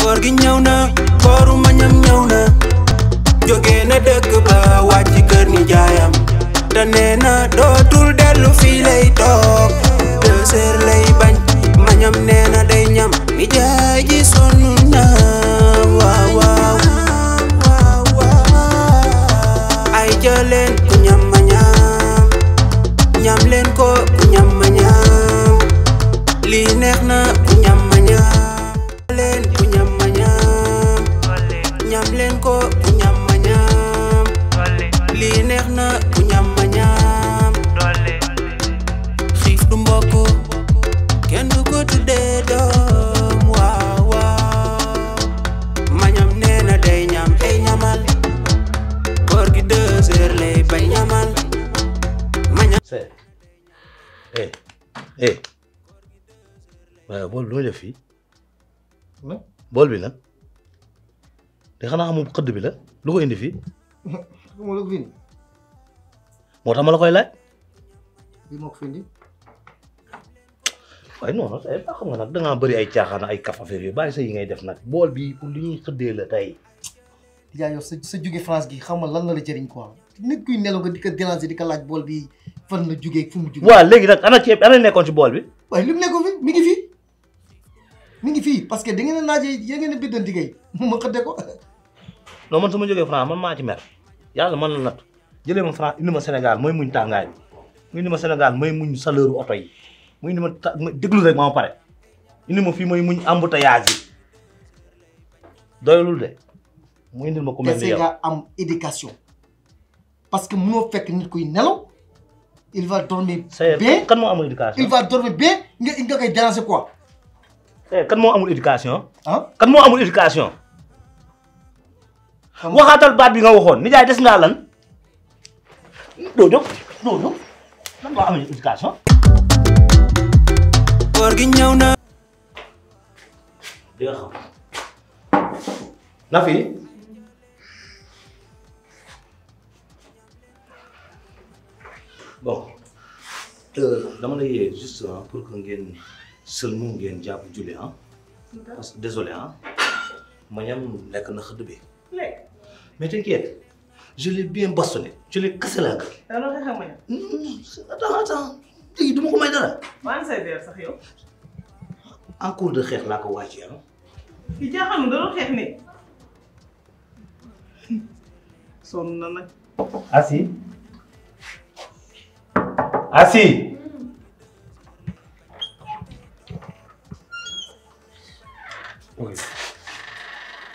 koor gi ñëw na kooru mañam ñëw na jóge na dëkk ba wàcc kër ni jaayam te nee na dootul dellu fii lay toog 2 heures lay bañ mañam nee na day ñam ni jaay ji sonn na waaw waaw ay jëleen ku ñam ma ñam leen ko ku ñam ma ñam lii neex na ku ñam ma leen ku ñam ma ñam leen ko ku ñam ma ñam lii neex na ku ñam ma ñam xiif du mbokk kenn du ko tuddee doom waaw waaw mañam nee na day ñam ay ñamal koor gi 2 heures lay bay ñamal mañam waaw bool bi lu ma def fii bool bi nag te xanaa xamul xëdd bi la lu ko indi fii moo tax ma la koy laaj bi moo ko fi indi waaye non non ba xam nga nag dangaa bëri ay caaxaan ay kaf affaire yooyu bàyyi sa yi ngay def nag bool bi pour li ñuy xëddee la tey yaa yow sa jóge France gi xam nga lan la la jëriñ quoi nit kuy nelaw nga di ko déranger di ko laaj bool bi fan la jógee fu mu jógee waaw léegi nag ana ceeb ana nekkoon ci bool bi waaye li mu nekkoon fi mi ngi fii parce que da ngeen a naajee ya ngeen a biddanti kay ma xëdde ko non man su ma jógee France man maa ci mer yàlla man la natt jëlee ma France indi ma Sénégal mooy muñ tàngaay bi mu indi ma Sénégal mooy muñ chaleur oto yi mu indi ma déglu rek ma pare indi ma fii mooy muñ embouteillage yi doyulul de mu indil ma ku mel ni yow nga am éducation parce que mënoo fekk nit kuy nelaw il va dormir bien kan moo amul éducation il va dormir bien nga koy déranger quoi kan moo amul éducation ah kan moo amul éducation waxaatal baat bi nga waxoon nijaay des ngaa lan doo jóg lan moo amul éducation koor gi ñëw na di nga xam na fi bon dama lay yee juste pour que ngeen seulement ngeen jàpp julli ah parce que désolé ah mañam lekk na xëdd bi mais t'inquiète je l'ai bien bastonné je l'ai cassé la gueule. alors que xam nga. attends léegi du ma ko may dara. maa ngi say beer sax yow. en cours de xeex laa ko wàccee ah. ki jaaxal na dara xeex ne. sonn na nag. Asi. Asi. ok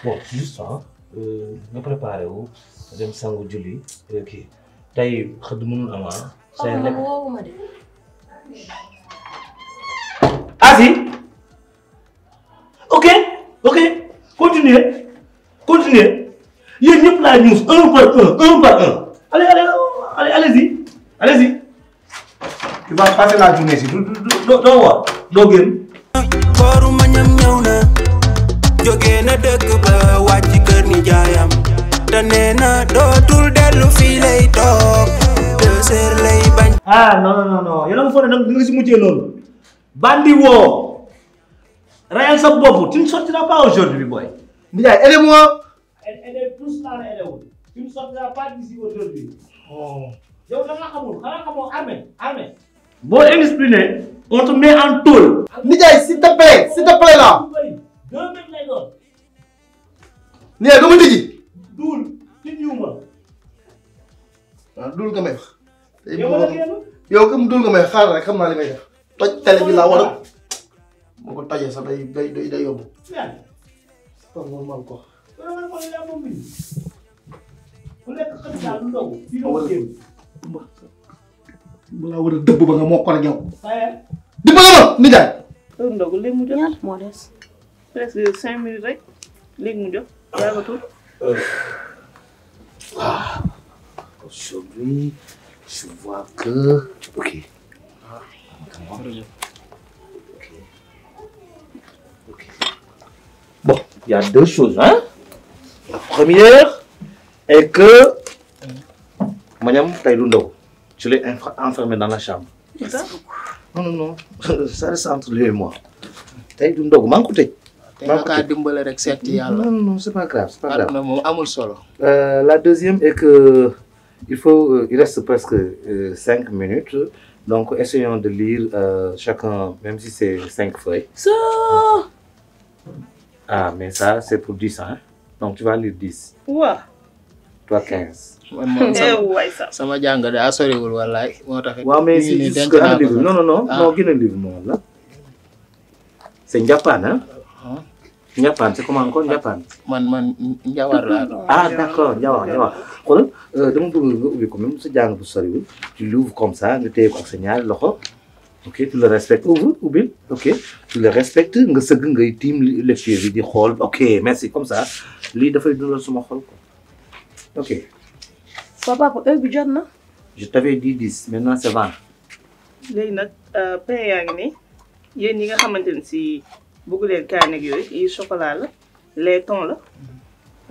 bon juste ça nga préparé wu dem sangu julli kii tey xëdd mënul am ah. say lekk Asi. ok continuez yéen ñëpp laa ñuus un par un allez-y tu vas passer la journée ici doo war doo génn. kooru mañam ñëw na jóge na dëkk ba wàcc kër ni jaayam te nee na dootul dellu fii lay toog 2 heures lay bañ. ah non yéen a ngi foog ne nag nga si mujjee loolu bandi woo rayal sa bopp tu ne sortiras pas aujourd'hui boy. Ndiaye aidez-moi. aidez tous là ne aidez wul tu ne sortiras pas d'ici aujourd'hui. yow da nga xamul xanaa xamoo armée. boo indiscipliné on te met en tôle. Ndiaye s'il te plaît là. 2 mètres lay doon. Ndiaye dama ndigi. duul ci ñëw ma. waaw duul nga may wax. yow comme duul nga may xaaral rek xam naa li may def. toj télé bi laa war a. moo ko tojee sax day yóbbu. c'est normal quoi. balaa war a dëbb ba nga moo ko ak yow. dimbali ma Ndiaye. heure ndogu léegi mu jot. ñaata moo des. presque 5 minutes rek léegi mu jot yaagatul. Aujourd'hui, je vois que... Ok. Bon, il y a 2 choses, hein. La première est que... Madame Taïlundo, je l'ai enfermé dans la chambre. C'est ça? Non, ça reste entre lui et moi. Taïlundo, comment écoutez? te nga kaa dimbale rek seet ci yàlla. Non, non, c'est pas grave, c'est pas grave. àdduna moom amul solo. La deuxième est que il reste presque 5 minutes. Donc, essayons de lire chacun, même si c'est 5 feuilles. Ça. Ah, mais ça, c'est pour 10, hein? Donc, tu vas lire 10. Ouais. Toi, 15. man moom Ouais, ça. sama jàng daa soriwul wallaay moo tax. Ouais, mais c'est juste un livre. Non, non, non. Non, quel livre, moi, là? C'est Japan, hein? Japan, c'est comment encore Japan? man Njawar laa. Ah, d'accord, Njawar. Xoolal dama bëgg nga ubbi ko même sa jàng bu soriwul tu l'ouvres comme ça nga téye ko ak sa ñaari loxo ok tu le respectes ubbil ok tu le respectes nga sëgg ngay tiim lecture bi di xool ok merci comme ça lii dafay dundal suma xol ko ok. Papa heure bi jot na. Je t'avais dit 10 maintenant c'est 20. léegi nag pain yaa ngi nii yéen ñi nga xamante ne si bëgg leen kaane ak yooyu yi chocolat la laiton la.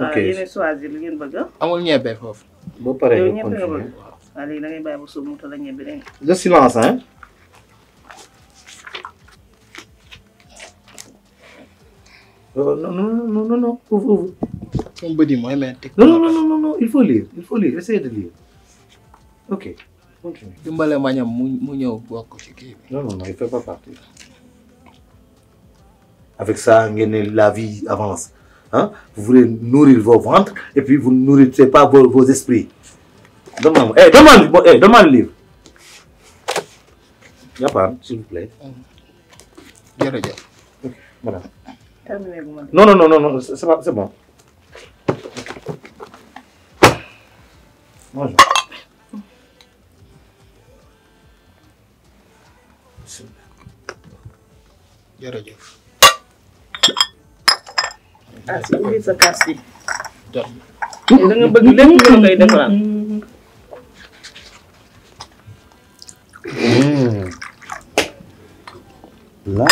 ok yéen a choisir li ngeen bëgg. amul ñebe foofu. boo paree yow nga ñebe nga continuer. bëgg. waaw léegi da ngay bàyyi ba suuf mu toll ak ñebe dégg nga. Le silence hein. Non non non non ouvre. sama bët yi mooy metti. Non, il faut lire, essaye de lire. Ok, continue. dimbale mañam mu ñëw bokk ci kii bi. Non, il fait pas partie. Avec ça, la vie avance. Hein? Vous voulez nourrir vos ventres et puis vous ne nourrissez pas vos esprits. Donne-moi le livre. Japan, s'il vous plaît. jërëjëf. Ok, voilà. terminé bu ma. Non, c'est bon. Bonjour. jërëjëf. ah si biir sa kaas bi. jot da nga bëgg lépp lu la koy defaral. Là.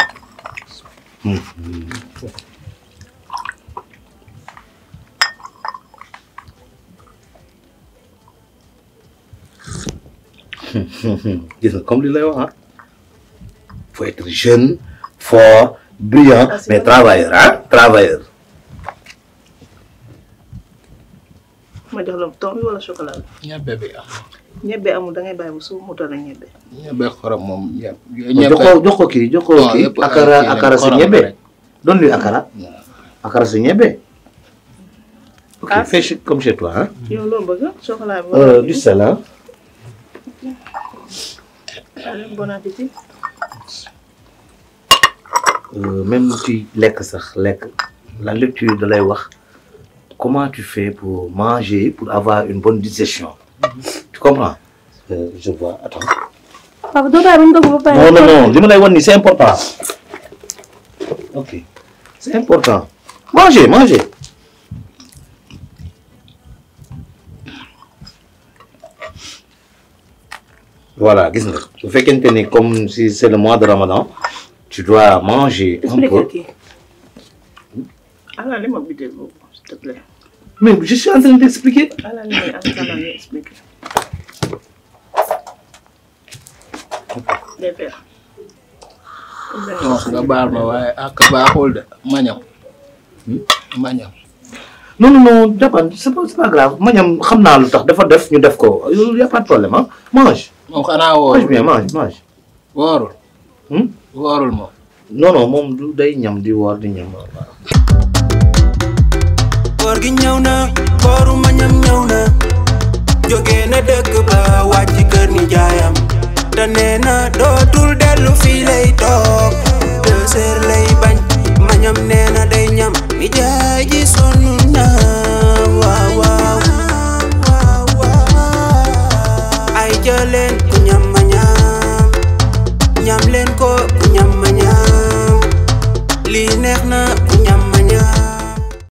Comme il l'a dit, faut être jeune, fort, brillant, mais travailleur, hein? Travailleur. ma jox la ton bi wala chocolat la. ñebe bi am. ñebe amul da ngay bàyyi ba suuf mu toll ak ñebe. ñebe xorom moom jox ko kii akara si ñebe. Donne-lui akara. Akara si ñebe. Ok, fais comme chez toi, hein? yow loo bëgg chocolat bi. Du sel, hein? Allez, bon appétit. Même si la lecture de lay wax comment tu fais pour manger pour avoir une bonne digestion. Tu comprends? Je vois. Attends. Papa doo bàyyi ba mu dugg ba pare. Non, li ma lay wan ni c'est important. Ok, c'est important. Manger. Voilà, gis nga su fekkente ni comme si c'est le mois de Ramadan, tu dois manger un peu. Allah li ma bideel boobu s'il te plaît. Mais je suis en train d'expliquer. Allah li may en expliquer. Defeer. nga baal ma waaye ak baaxul de mañam. Non, c'est pas grave. Mañam xam naa lu tax dafa def ñu def ko. Y a pas de problème, hein? Mange. moom xanaa woorul. Mange bien, mange. woorul. woorul moom. Non, moom du day ñam di woor di ñam. koor gi ñëw na kooru Mañam ñëw na jóge na dëkk ba wàcc kër ni jaayam te nee na dootul dellu fii lay toog 2 heures lay bañ Mañam nee na day ñam ni jaay ji sonn na waaw ay jëleen ku ñam Mañam ñam leen ko ku ñam Mañam lii neex na ku ñam